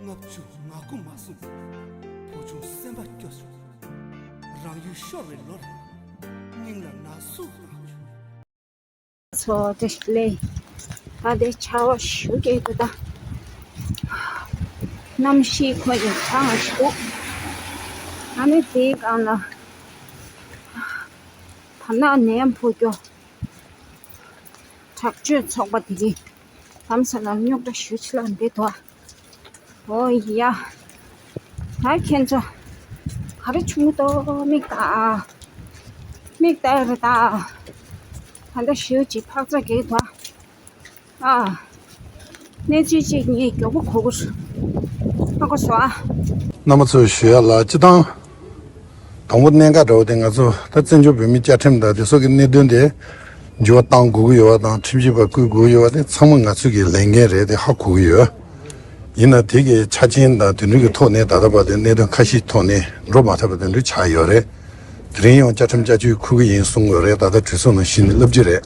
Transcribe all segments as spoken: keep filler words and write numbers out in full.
ལྔ་བཅུ་ང་དགུ་མ་སོང་། བུ་ཆུང་སེམས་པ་སྐྱོ་བྱུང་། རང་ཡུལ་ཤོར་བའི་ལོ་རེད། སྙིང་ལ་ན་ཟུག་ལངས་བྱུང་། ཚོ་དེ་ལས་ད་དེ་ཆར་པ་ཞུ་གི་འདུག་ད། གནམ་གཤིས་ཁོ་ཡི་གྲང་ཞུ། ཨ་ནི་དེའི་སྒང་ལ་བར་ན་ནད་ཡམས་ཕོག་རྒྱུ། དྲག་སྤྱོད་ཚོགས་པ་དེ་གིས་ལམ་སང་ལ་རྙོག་དྲ་ཞུ་ཆེ་ལ་འདི་དོ། ཨོ་ཡ། ད་ཁྱེད་ཚོ་ག་རེ་བྱུང་འདུག་མིག་ལྟ་ཨ། མིག་ལྟ་ཡ་རེད་ད། ད་ལྟ་ཞུ་ཅིག་འཕག་ཚ་གེགས་དོ། ཨ། གནས་ཚུལ་གཅིག་གཉིས་མགྱོགས་པོ་གོ་གོ་ཧ་གོ་སོང་ཨ། རྣམ་པ་ཚོས་ཞུ་ཡ་ལ་སྤྱི་བཏང་། དང་པོ་གནད་འགག་འདྲ་བོ་དེ་ང་ཚོ་ད་བཙན་བྱོལ་བོད་མིའི་བཅའ་ཁྲིམས་དང་དེ་སོགས་ཀྱི་གནད་དོན་དེ་འགྱུར་བ་གཏང་དགོས་ཀྱི་ཡོད་པ་དང་ཁྲིམས་ཞིབ་པ་བསྐོས་དགོས་ཀྱི་ཡོད་པ་དེ་ཚང་མ་ང་ཚོས་ཀྱི་ལས་འགན་རེད་དེ་ཧ་གོ་གི་ཡོད། ཡིན་ན་དེ་གི་ཆ་རྐྱེན་དང་དེ་འདྲ་གི་ཐོག་ནས་ད་ལྟ་བར་དུ་གནད་དོན་ཁ་ཤས་ཐོག་ནས་འགྲོ་མ་ཐུབ་པ་དེ་འདྲ་ཆགས་ཡོད་རེད། དེ་རིང་ཡང་བཅའ་ཁྲིམས་བསྐྱར་བཅོས་འཁུར་གི་ཡིན་གསུང་གི་ཡོད་རེད། ད་ལྟ་གྲོས་ཚོགས་ནང་ཞུས་ནས་ལབ་རྒྱུ་རེད།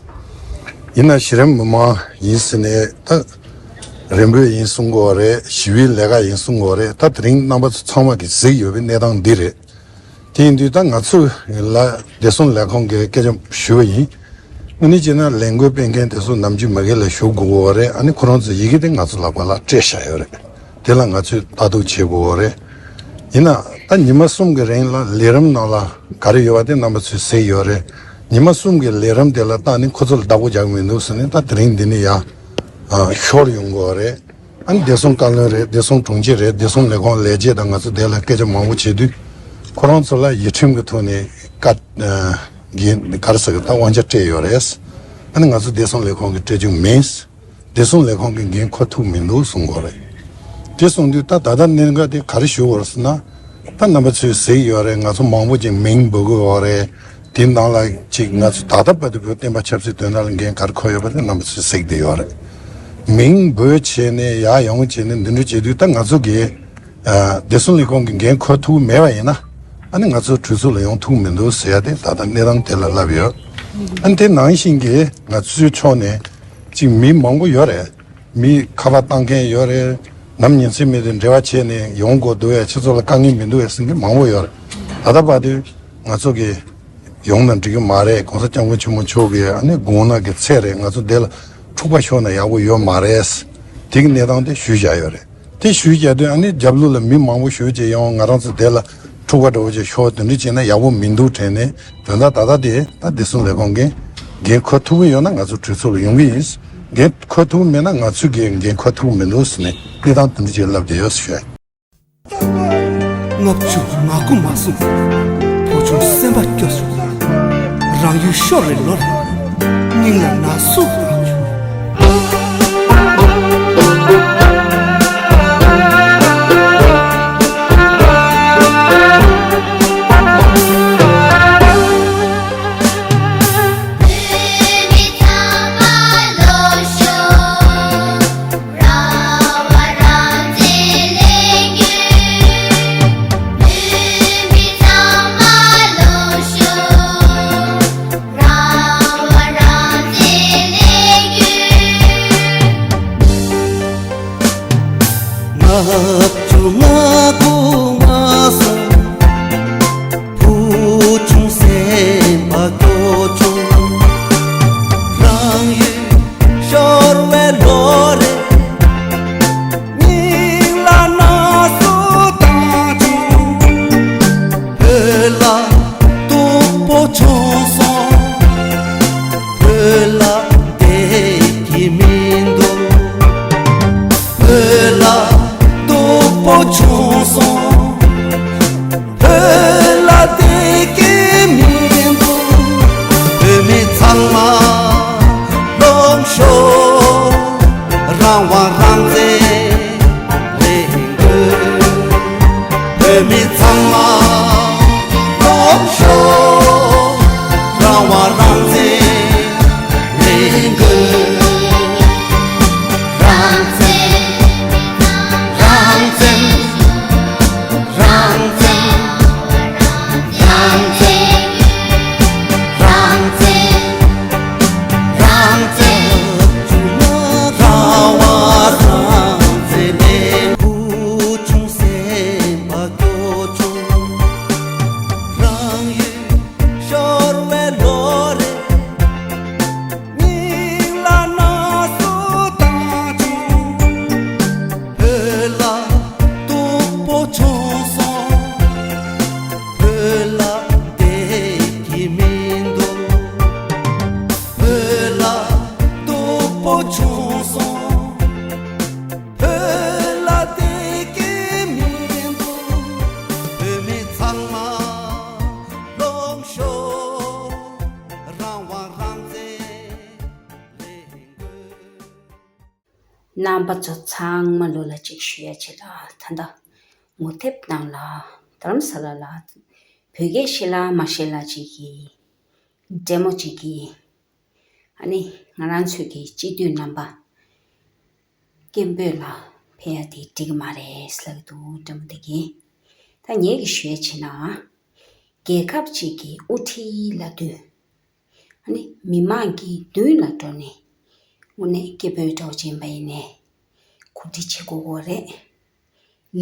ཡིན་ན་གཞི་རིམ་མི་མང་ཡིན་ཟེར་ནས་ད་རེ་འབོད་ཡིན་གསུང་གི་ཡོད་རེད། ཞི་བའི་ལས་ཀ་ཡིན་གསུང་གི་ཡོད་རེད། ད་དེ་རིང་རྣམ་པ་ཚོ་ཚང་མ་གིས་གཟིགས་ཡོད་པའི་གནས་སྟངས་འདི་རེད། དེ་ཡིན་དུས་ད་ང་ཚོ་ལ་བདེ་སྲུང་ལས་ཁུངས་ཀྱི་སྐད་ཆ་ཞུ་བ་ཡིན། དངོས་གནས་བྱས་ན་ལས་འགུལ་སྤེལ་མཁན་དེ་ཚོ་ནམ་རྒྱུན་མ་གི་ལ་ཞུ་དགོས་ཀྱི་ཡོད་རེད། ཨ་ནི་ཁོ་རང་ཚོ་ཡི་གེ་དེ་ང་ཚོ་ལག་པ་ལ་སྤྲད་བཞག་ཡོད་རེད། དེ་ལ་ང་ཚོས་ལྟ་རྟོག་བྱེད་དགོས་ཀྱི་ཡོད་རེད། ཡིན་ན་ད་ཉི་མ་གསུམ་གྱི་རིང་ལ་ལས་རིམ་ནང་ལ་ག་རེ་ཡོད་པ་དེ་རྣམ་པ་ཚོས་གཟིགས་ཡོད་རེད། ཉི་མ་གསུམ་གྱི་ལས་རིམ་དེ་ལ་བལྟས་ནས་ཁོ་ཚོ་ལ་བདག་པོ་རྒྱག་གི་མི་འདུག་ཟེར་ནས་ད་དེ་རིང་འདི་ནས་ཡར་ཤོར་ཡོང་གི་ཡོད་རེད། ཨ་ནི་བདེ་སྲུང་བཀའ་བློན་རེད། བདེ་སྲུང་དྲུང་ཆེ་རེད། བདེ་སྲུང་ལས་ཁུངས་ལས་བྱེད་དང་ང་ཚོ་དེ་ལ་སྐད་ཆ་མང་པོ་བྱེད་དུས། ཁོ་རང་ཚོ་ལ་ཡིག་ཁྲིམས་ཀྱི་ཐོག་ནས་བཀའ་འགན་ག་རེ་ཟེར་གི་ད་དབང་ཆ་སྤྲད་ཡོད་རེད། ཨ་ནི་ང་ཚོ་བདེ་སྲུང་ལས་ཁུངས་ཀྱིས་སྤྲད་རྒྱུ་མིན། བདེ་སྲུང་ལས་ཁུངས་ཀྱིས་འགན་འཁུར་ཐུབ་མི་འདུག་གསུང་གི་ཡོད་རེད། དེ་གསུང་དུས་ད་ད་ལྟ་གནད་འགག་དེ་ག་རེ་ཞུ་དགོས་རེད་ཟེར་ན། ད་རྣམ་པ་ཚོས་གཟིགས་ཡོད་རེད། ང་ཚོ་མང་པོ་ཅིག་མིང་འབོད་ཀྱི་ཡོད་རེད། དེའི་ནང་ལ་ཅིག་ང་ཚོ་ད་ལྟ་བར་དུ་བོད་བསྟན་པ་ཆབ་སྲིད་དོན་དག་ལ་འགན་ག་རེ་འཁུར་ཡོད་པ་དེ་རྣམ་པ་ཚོས་གཟིགས་བསྡད་ཡོད་རེད། མིང་འབོད་བྱས་ནས་ཡར་ཡོང་བྱས་ནས་འདི་འདྲ་བྱེད་དུས་ད་ང་ཚོ་གིས་ཨ་བདེ་སྲུང་ལས་ཁུངས་ཀྱི་འགན་འཁུར་ཐུབ་མེད་པ་ཡིན་ན། ཨ་ནི་ང་ཚོ་གྲོས་ཚོགས་ལ་ཡོང་ཐུབ་མི་འདུག་ཟེར་ཡ་དེ་ད་ལྟ་གནས་སྟངས་དེ་ལ་ལབ་ཡོད། ཨ་ནི་དེ་ནང་བཞིན་གྱི་ང་ཚོའི་ཕྱོགས་ནས་ཅིག་མི་མང་པོ་ཡོད་རེད། མི་ཁ་པར་བཏང་མཁན་ཡོད་རེད། ནམ་ཉིན་མཚན་མེད་དུ་འབྲེལ་བ་བྱས་ནས་ཡོང་དགོས་འདུག་ཡ། ཁྱེད་ཚོ་ལ་དཀའ་ངལ་མི་འདུག་ཡ་ཟེར་མཁན་མང་པོ་ཡོད་རེད། ད་ལྟ་བར་དུ་ང་ཚོ་གི་ཡོང་ན་འགྲིག་གི་མ་རེད། ༸གོང་ས་༸སྐྱབས་མགོན་ཆེན་པོ་མཆོག་གི་ཨ་ནི་དགུང་ན་གི་ཚད་རེད། ང་ཚོ་འདི་ལ་འཁྲུག་པ་ཤོར་ན་ཡག་པོ་ཡོད་མ་རེད། དེ་གི་གནས་སྟངས་དེ་ཞུས་བཞག་ཡོད་རེད། དེ་ཞུས་བཞག་དུས་ཨ་ནི་རྒྱབ་ལོགས་ལ་མི་མང་པོ་ཞེ་པོ་ཅིག་ཡོང་། ང་རང་ཚོ་དེ་ལ་འཁྲུག་པ་འདྲ་བོ་ཅིག་ཤོར་དེ་འདྲ་བྱས་ན་ཡག་པོ་མི་འདུག་དྲན་ནས། དོན་དག་ད་ལྟ་དེ་ད་བདེ་སྲུང་ལས་ཁུངས་ཀྱིས་འགན་འཁུར་ཐུབ་ཀྱི་ཡོད་ན་ང་ཚོ་གྲོས་ཚོགས་ལ་ཡོང་གི་ཡིན། འགན་འཁུར་ཐུབ་ཀྱི་མེད་ན་ང་ཚོས་ཀྱི་འགན་འཁུར་ཐུབ་ཀྱི་མི་འདུག་ཟེར་ནས་གནས་སྟངས་དེ་འདྲ་ཅིག་ལབ་བསྡད་ཡོད་ཞུ་ཡ། ལྔ་བཅུ་ང་དགུ་མ་སོང་། བུ་ཆུང་སེམས་པ་སྐྱོ་སོང་། རང་ཡུལ་ཤོར་བའི་ལོ་རེད། སྙིང་ལ་ན་ཟུག་ལངས་བྱུང་། ལྔ་བཅུ་ང་དགུ་ང་གསུམ། བུ་ཆུང་སེམས་པ་སྐྱོ་བྱུང་། རང་ཡུལ་ཤོར་བའི་ལོ་རེད། སྙིང་ལ་ན་ཟུག་བཏང་བྱུང་། བོད་ལ་སྡུག་པོ་བྱུང་སོང་། བོད་ལ་བསྡད་ཀྱི་མི་འདུག་བོད་ལ་སྡུག་པོ་བྱུང་སོང་། བོད་ལ་བསྡད་ཀྱི་མི་འདུག་བོད་མི་ཚང་མ་ལོངས་ཤོག་རང་དབང་རང་བཙན་ལེན་དགོས། བོད་མི་ཚང་མ་ལོངས་ཤོག་རང་དབང་རང་བཙན་ལེན་དགོས། རང་བཙན། རང་བཙན། རྣམ་པ་ཚོ་ཚང་མ་ལོ་ལ་གཅིག་ཞུ་ཡ་བྱེད་ལ། ད་ལྟ་ངོ་དེབ་ནང་ལ་རྡ་རམ་ས་ལ་ལ་བོད་སྐད་ཤེས་ལ་མ་ཤེས་ལ་གཅིག་གི་འདྲེ་མོ་གཅིག་གི། ཨ་ནི་ང་རང་ཚོའི་གི་སྤྱི་འཐུས་རྣམ་པ་སྐད་འབོད་ལ་ཕེབས་ཡ་དེ་འགྲིག་གི་མ་རེད་ལབ་འདུག་འདྲེ་མོ་དེ་གིས། ད་ངེད་ཀྱི་ཞུ་ཡ་བྱེད་ན། རྒྱལ་ཁབ་ཅིག་གི་དབུ་ཁྲིད་ལབ་དུས། ཨ་ནི་མི་མང་གི་མདུན་ལ་འགྲོ་ནས་དངོས་གནས་སྐད་འབོད་འདྲ་བོ་ཅིག་ཡིན་པ་ཡིན་ནའི་གོ་སྒྲིག་བྱེད་དགོས་ཀྱི་རེད།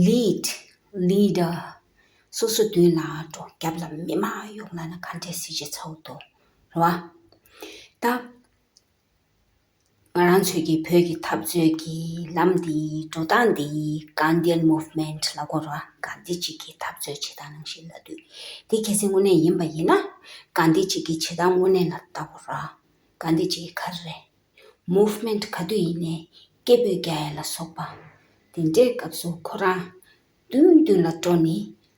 ལིཌ། ལི་ཌར། སོ་སོ་མདུན་ལ་འགྲོ། རྒྱབ་ལ་མི་མང་ཡོང་ལབ་ན་ག་འདྲས་སེ་བྱེད་ཚར་འདུག་རེད་བ། ད་ང་རང་ཚོའི་གི་བོད་ཀྱི་འཐབ་རྩོད་ཀྱི་ལམ་འདི། འགྲོ་སྟངས་འདི་གྷན་དྷི་ཡན་མུབ་མེན་ཊི་ལབ་ཀྱི་ཡོད་རེད་བ། གྷན་དྷི་ཇི་གི་འཐབ་རྩོད་བྱེད་སྟངས་ནང་བཞིན་ལབ་དུས། འདི་གལ་སྲིད་དངོས་གནས་ཡིན་པ་ཡིན་ན། གྷན་དྷི་ཇི་གི་བྱེད་སྟངས་དངོས་གནས་ལ་ལྟ་དགོས་རེད་བ། གྷན་དྷི་ཇི་གི་ག་རེ་རེད། མུབ་མེན་ཊི་ག་དུས་ཡིན་ནའི་སྐད་འབོད་རྒྱག་ཡ་ལ་སོགས་པ། དེ་འདྲའི་སྐབས་སུ་ཁོ་རང་མདུན་མདུན་ལ་འགྲོ་ནས།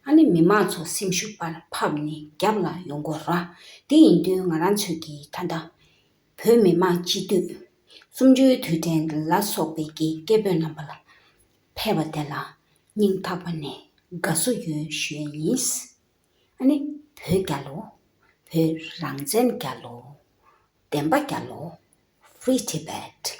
ཨ་ནི་མི་མང་ཚོ་སེམས་ཤུགས་སྤར་ཕབ་ནས་རྒྱབ་ལ་ཡོང་དགོས་རེད་བ། དེ་ཡིན་དུས་ང་རང་ཚོའི་གི་ད་ལྟ་བོད་མི་མང་སྤྱི་འཐུས་གསུམ་བཅུའི་དུས་དྲན་ལ་སོགས་པའི་གི་སྐད་འབོད་རྣམ་པ་ལ་ཕེབས་པ་དེ་ལ་སྙིང་ཐག་པ་ནས་དགའ་བསུ་ཡོད་ཞུ་ཡ་ཡིན། ཨ་ནི་བོད་རྒྱལ་ལོ། བོད་རང་བཙན་རྒྱལ་ལོ། བདེན་པ་རྒྱལ་ལོ། Free Tibet།